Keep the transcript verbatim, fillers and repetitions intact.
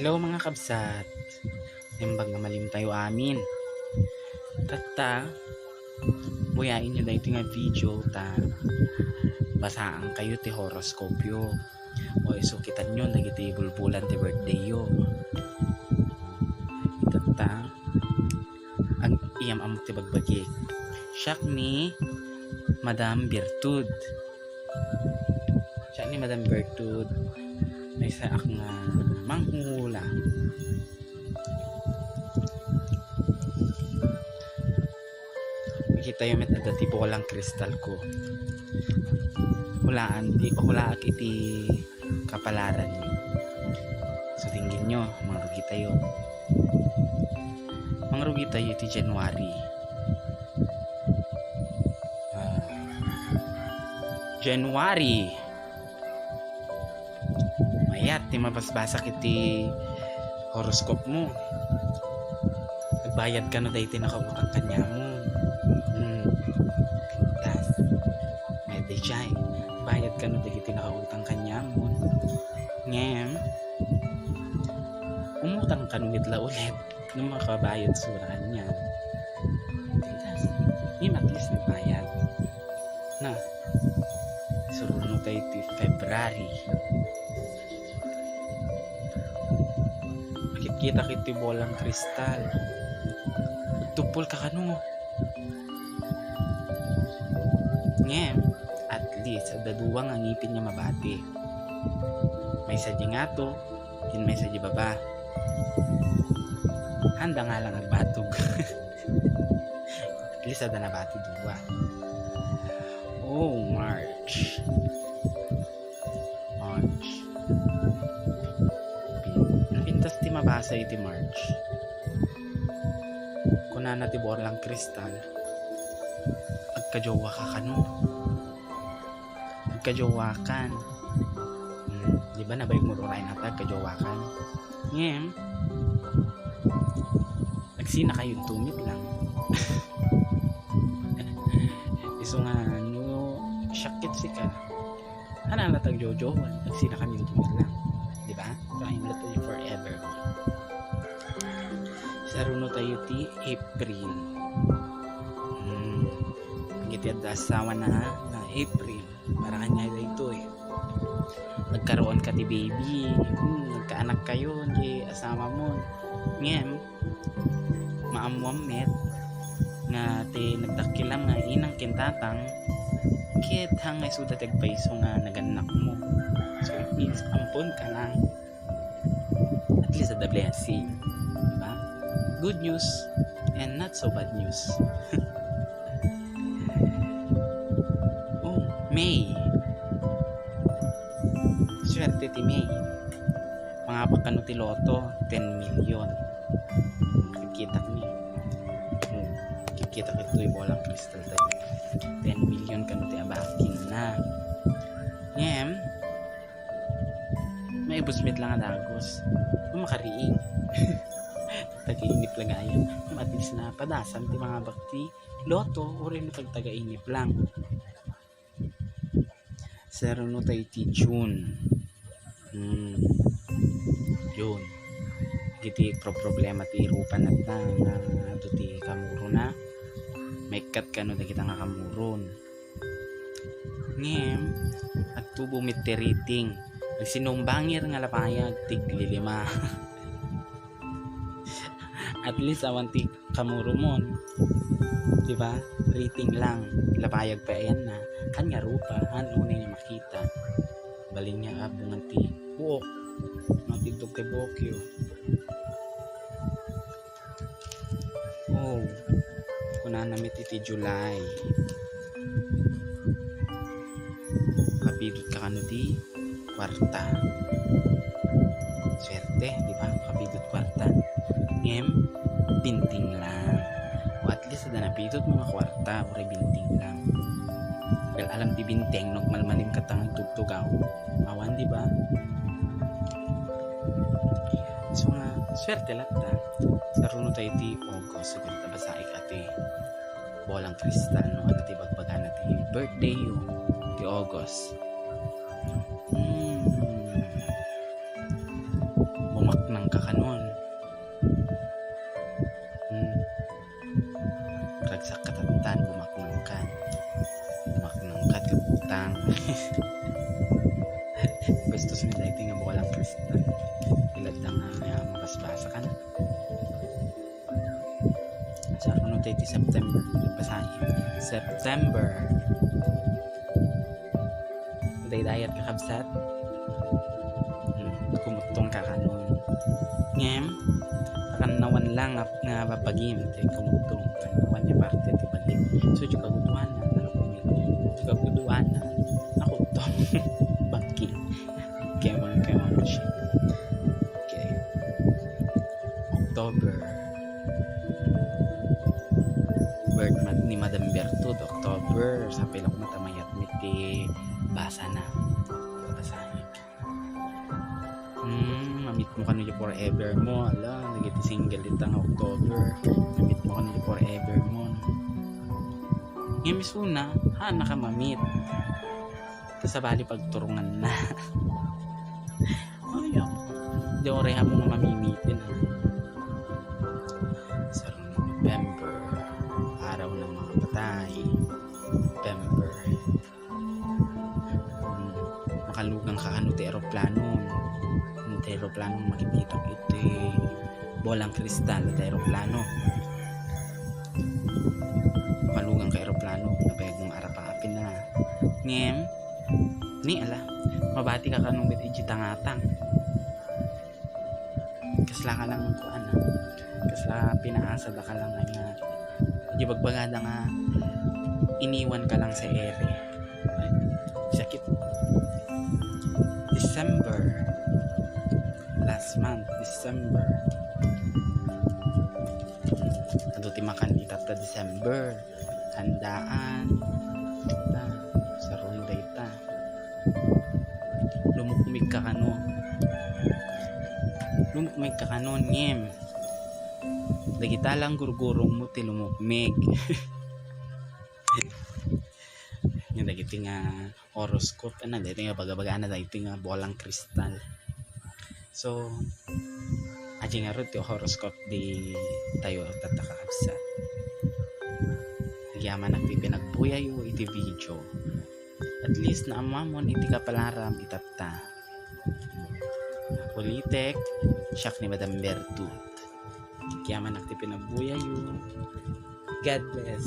Hello, mga kabsat. Naimbag nga malimtayo amin. Tatta, buyaenyo daytoy nga video ta basaankayo ti horoscopeyo. O isu kitanyo dagiti bulbulan ti birthdayyo. Tatta, ag-, iyam-ammok ti bagbagik. Siak ni Madam Virtud. Siak ni Madam Virtud, maysaak nga manghuhula. Makitayo met adda ti bolang kristalko. Hulaan ti, hulaak iti kapalaranyo. So, denggenyo, mangrugitayo. Mangrugitayo iti January. Ah. January. Mayat ti mabasbasak iti horoscope mo. Nagbayad kano daytoy nakautang kaniamon. Hmm. Pintas. Mayat daydiay. Bayad kano dagiti nakautang kaniamon. Ngem, umutang kano met la ulit no makabayad sura kaniam. Pintas. Ngem at least nagbayad. Na, isuruno tayo ti February. Makitkitak iti bolang kristal. Tupol ka kano. Ngem, at least, adda dua nga ngipin nga mabati. Maysa di ngato, ken maysa di baba. Handa nga lang agbatog. At least, adda nabati dua. Oh, March. March. Pin-, pintas ti mabasa iti March. Kunana ti bolang kristal, "Agkajowa ka kano? Agkajowakan." Hmm, di ba nabayag mo uray nata, agkajowakan? Ngem, agsinakayo tumit lang. Isu nga, no, siak ket sika. Hanana tagjojowan, agsinakayo tumit lang. Di ba? So, I'm not only forever. Saruno tayo ti April. Hmm. Iti adda asawa na nga April. Para kaniay daytoy. Nagkaroon ka ti baby. Hmm, nagkaanak kayo, di asawa mo. Ngem, maammuam met nga ti nagdakkelam nga inang ken tatang, ket hangay isuda ti agpayso nga nagannakmo. So, it means, ampon ka lang. At least, the blessing. Diba? Good news and not so bad news. Oh, May. Swerte ti May. Mangabak kano ti lotto, ten million. Kitkita mi. Hmm. Kitkita kitoy bolang kristal tayo. Ten million kano ti abakin na. Ngem, maibus met lang a dagos. No makariing. Tagainip lang ayan. At least na padasam ti mangabak ti lotto, uray no tagtagainip lang. Saruno tayo ti June. Hmm. June. Iti pro-, problema ti irupan na ta nga adu ti kamurona. Maikkat kano dagita nga kamuron. Ngem, agtubo met ti rating. Agsinumbangir nga lapayag, tiglilima. At least, awan ti kamuromon. Diba? Rating lang. Lapayag pa ayan na. Haan nga rupa, haan unay nga makita. Balin nga abungan ti buok. Matidtog ti buokyo. Oh, kunana met iti July. Kapidot ka kano ti kuarta. Swerte, di ba? Kapidot kuarta. Ngem, binting lang. O at least, adda napidot mo nga kuarta, uray binting lang. Well, alam ti binteng, no, agmalmalim ka ta nga agtugtugaw. Awan, di ba? So nga, swerte latta. Saruno tayo ti August, siguro ta basaik ati bolang kristal, no? Ano ti bagbagana ti birthday yo, ti August? Hmm. Bumaknang ka Bastos ni daytoy nga bolang kristal. Ilad lang nga, nga mabasbasa ka na. Sa ano tayo ti September? Basahin. September. Daydayatka, kabsat. Hmm, kumuttong ka kanon. Ngem, pakannawan lang nga, nga babagim, ti kumuttong. Pakannawan nga parte ti bagim. So, di kaguduan na, nalukmig. Di kaguduan na, nakuttong. Bangking. Kemang, kemang, shit. Okay. October. Birth month ni Madam Bertud, October. Sa pilak mo, tamayat mi ti basa na. Basahin. Hmm, mamit mo kano yung forever mo. Ala, nagiti single ita nga October. Mamit mo kano yung forever mo. Ngayon, misuna, ha, nakamamit. Kasabali pagturungan na. Ay, ako. Di oreha mo nga mamimitin, ha. Sa November, araw ng mga patay. November. Hmm. Makalugang ka kano ti aeroplano. Ano ti aeroplano, makikita iti bolang kristal ti aeroplano. Makalugang ka aeroplano, nabayag mong arapa apin na. Ngem, ni ala, mabati ka kano met iti tangatang. Kasla ka lang kuan, ah. Kasla pinaasa da ka lang nga, di bagbagada nga iniwan ka lang sa ere. Ay, sakit. December. Last month, December. Adu ti makan itatta December. Handaan. Ta, sarong dayta. Lumukmig ka kano. Lumukmig ka kano, ngem. Dagita lang gurgurong mo ti lumukmig. Nga dagiti nga horoscope, ano, dagiti nga baga-baga, ano, dagiti nga bolang kristal. So, aji ngarud ti horoscope ditayo tatta, kakabsat. Agyamanak ti pinagbuyayo iti video. At least naammoamon iti kapalaram itatta. Ulitek, siak ni Madam Bertud. Agyamanak ti pinagbuyayo. God bless.